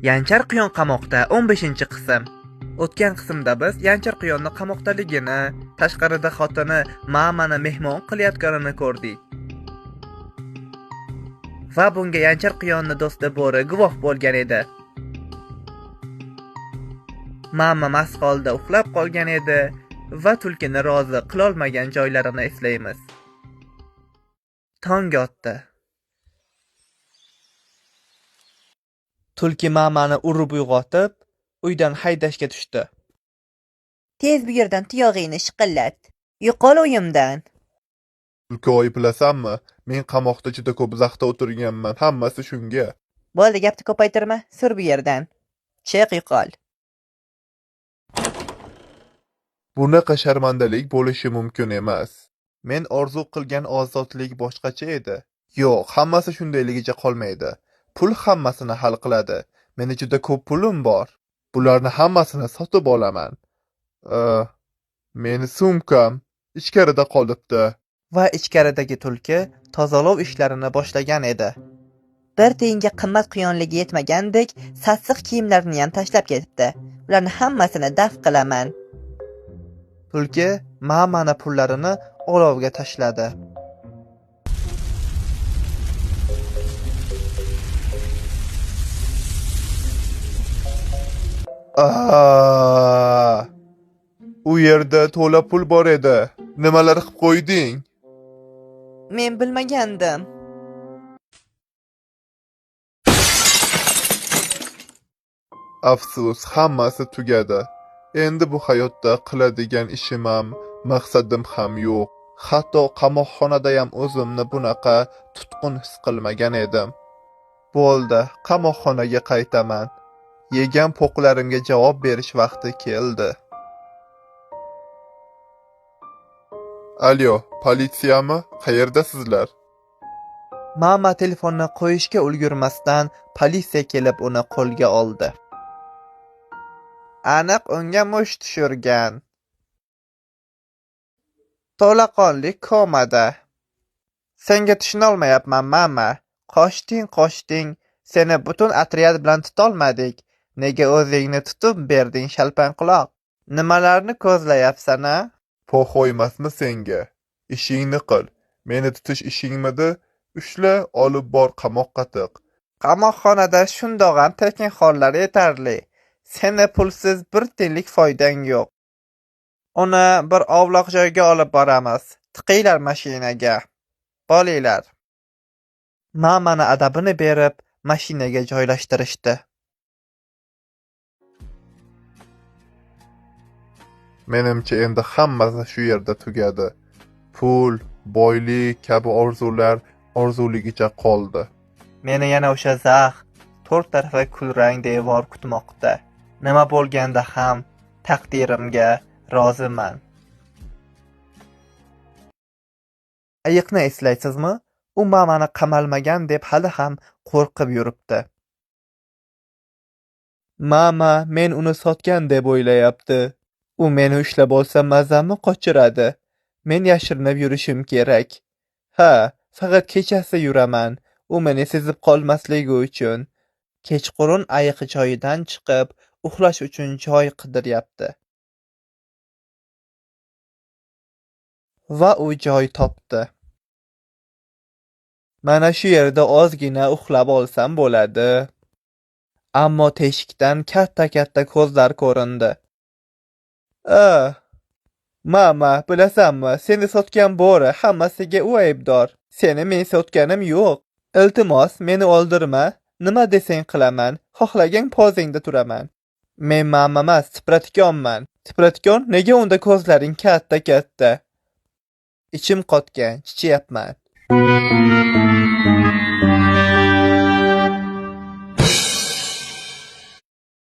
Yanchar quyon qamoqda 15-qism. O'tgan qismda biz Yanchar quyonni qamoqdaligini, tashqarida xotini Mamani mehmon qilayotganini ko'rdik. Va bunga Yanchar quyonni do'sti Bo'ri guvoh bo'lgan edi. Mama mast holda uxlab qolgan edi va tulkini rozi qilolmagan joylarini eslaymiz. Tong otdi. Tulki Mamani urib uyg'otib, uydan haydashga tushdi. Tez bu yerdan tuyog'ingni shiqillat. Yo'qol uyimdan. Tulki oy, bilasanmi, men qamoqda juda ko'p zaxda o'tirganman, hammasi shunga. Bo'ldi, gapni ko'paytirma, sur bu yerdan. Chiq, yo'qol. Bunaqa sharmandalik bo'lishi mumkin emas. Men orzu qilgan ozodlik boshqacha edi. Yo'q, hammasi shundayligicha qolmaydi. Pul hammasini hal qiladi. Meni juda ko'p pulim bor. Bularni hammasini sotib olaman. Meni sumkam ichkarida qolibdi. Va ichkaridagi tulki tozalov ishlarini boshlagan edi. Bir tiyinga qimmat quyonligi yetmagandek, sassiq kiyimlarini ham tashlab ketibdi. Ularni hammasini daf qilaman. Tulki Mamani pullarini olovga tashladi. U yerda to'la pul bor edi. Nimalar qilib qo'yding? Men bilmagandim. Afsus, hammasi tugadi. Endi bu hayotda qiladigan ishim ham, maqsadim ham yo'q. Hatto qamoqxonada ham o'zimni bunaqa tutqun his qilmagan edim. Bo'ldi, qamoqxonaga qaytaman. Yegan po'qlarimga javob berish vaqti keldi. Alo, politsiyami? Qayerdasizlar? Mama telefonni qo'yishga ulgurmasdan politsiya kelib uni qo'lga oldi. Aniq unga musht tushirgan. To'laqonli komada. Senga tushunolmayapman, mama. Qochding. Seni butun otryad bilan tutolmadik. Nega o'zingni tutib berding, shalpanquloq? Nimalarni ko'zlayapsan-a? Po'xoy emasmi senga? Ishingni qil. Meni tutish ishingmidi? Ushla, olib bor qamoqqa tiq. Qamoqxonada shundoq ham tekinxorlar yetarli. Seni pulsiz bir tiyinlik foydang yo'q. Uni bir ovloq joyga olib boramiz. Tiqinglar mashinaga. Bolinglar. Mamani adabini berib, mashinaga joylashtirishdi. Menimcha endi hammasi shu yerda tugadi. Pul, boylik kabi orzular orzuligicha qoldi. Meni yana o'sha zax, to'rt tarafi kulrang devor kutmoqda. Nima bo'lganda ham taqdirimga roziman. Ayiqni eslaysizmi? U Mamani qamalmagan deb hali ham qo'rqib yuribdi. Mama men uni sotgan deb o'ylayapti. U meni ushlab olsa mazamni qochiradi. Men yashirinib yurishim kerak. Ha, faqat kechasi yuraman. U meni sezib qolmasligi uchun. Kechqurun ayiq joyidan chiqib, uxlash uchun joy qidiryapti. Va u joy topdi. Mana shu yerda ozgina uxlab olsam bo'ladi. Ammo teshikdan katta-katta ko'zlar ko'rindi. Mama, bilasanmi, seni sotgan bo'ri, hammasiga u aybdor. Seni men sotganim yo'q. Iltimos, meni o'ldirma. Nima desang qilaman. Xohlagan pozingda turaman. Men mama emas, tipratikonman. Tipratikon, nega unda ko'zlaring katta-katta? Ichim qotgan, chichiyapman.